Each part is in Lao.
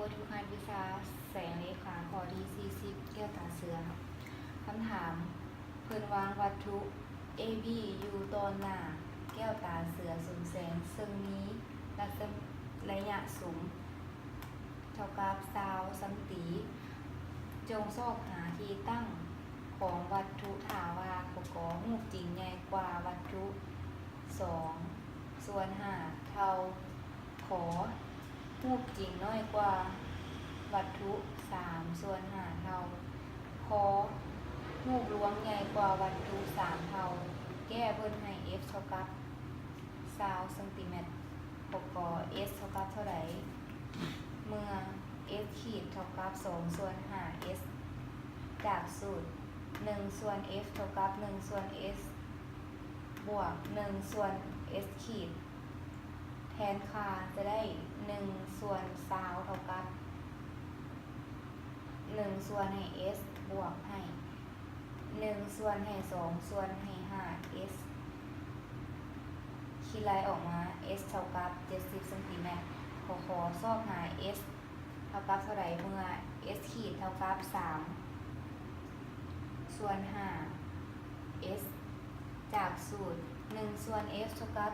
ບົດຝຶກຫັດວິຊາແສງເລຂາ ຂໍ້ທີສີ່ສິບ ແກ້ວຕາເສືອ. ຄຳຖາມ, ເພິ່ນວາງວັດຖຸ ເອບີ ຢູ່ຕໍ່ໜ້າແກ້ວຕາເສືອສຸມແສງ ເຊິ່ງມີລະ ໄລຍະສຸມເທົ່າກັບຊາວຊັງຕີ. ຈົ່ງຊອກຫາທີ່ຕັ້ງຂອງວັດຖຸຖ້າວ່າ ກກ ຮູບຈິງໃຫຍ່ກວ່າວັດຖຸ ສອງສ່ວນຫ້າເທົ່າ. ຂ ຮູບຈິງນ້ອຍກວ່າວັດຖຸ ສາມສ່ວນຫ້າເທົ່າ. ຄ ຮູບລວງໃຫຍ່ກວ່າວັດຖຸ ສາມເທົ່າ. ແກ້ເພິ່ນໃຫ້ F ເທົ່າກັບຊາວຊັງຕີແມັດ. ກກ S ເທົ່າກັບເທົ່າໃດ? ເມື່ອ S ຂີດເທົ່າກັບ ສອງສ່ວນຫ້າ S ຈາກສູດ ໜຶ່ງສ່ວນ F ເທົ່າກັບ ໜຶ່ງສ່ວນ S ບວກ ໜຶ່ງສ່ວນ S ຂີດ ແທນຄ່າຈະໄດ້ ໜຶ່ງສ່ວນຊາວເທົ່າກັບ ໜຶ່ງສ່ວນໃຫ້ S ບວກໃຫ້ ໜຶ່ງສ່ວນໃຫ້ ສອງສ່ວນໃຫ້ ຫ້າ S ຄິດໄລ່ອອກມາ S ເທົ່າກັບ ເຈັດສິບຊັງຕີແມັດ. ກ ຂໍຊອກຫາ S ເທົ່າກັບເທົ່າໃດ ເມື່ອ S ຂີດເທົ່າກັບ ສາມສ່ວນຫ້າ S ຈາກສູດ ໜຶ່ງສ່ວນ F ເທົ່າກັບ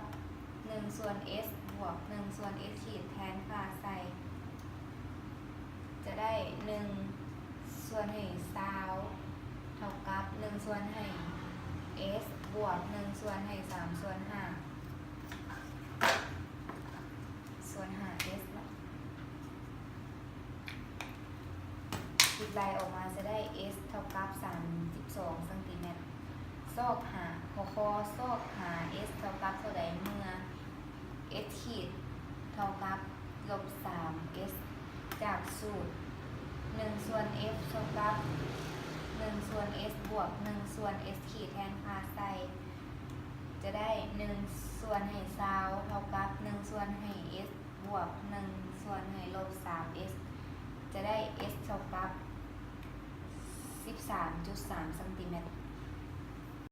ໜຶ່ງສ່ວນ S ບວກ ໜຶ່ງສ່ວນ S ຂີດ ແທນຄ່າໃສ່ ຈະໄດ້ ໜຶ່ງສ່ວນໃຫ້ຊາວ ເທົ່າກັບ ໜຶ່ງສ່ວນໃຫ້ S ບວກ ໜຶ່ງສ່ວນໃຫ້ ສາມສ່ວນຫ້າ ສ່ວນຫ້າ S ເນາະ. ຄິດໄລ່ອອກມາຈະໄດ້ S ເທົ່າກັບ ສາມສິບສອງຊັງຕີແມັດ. ຊອກຫາ ກ ຂໍຊອກຫາ S ເທົ່າກັບເທົ່າໃດ ເມື່ອ S ຂີດເທົ່າກັບ ລົບສາມ S ຈາກສູດ ໜຶ່ງສ່ວນ F ເທົ່າກັບ ໜຶ່ງສ່ວນ S ບວກ ໜຶ່ງສ່ວນ S ຂີດ ແທນຄ່າໃສ່ ຈະໄດ້ ໜຶ່ງສ່ວນໃຫ້ຊາວ ເທົ່າກັບ ໜຶ່ງສ່ວນໃຫ້ S ບວກ ໜຶ່ງສ່ວນໃຫ້ລົບສາມ S ຈະໄດ້ S ເທົ່າກັບ ສິບສາມຈຸດສາມຊັງຕີແມັດ.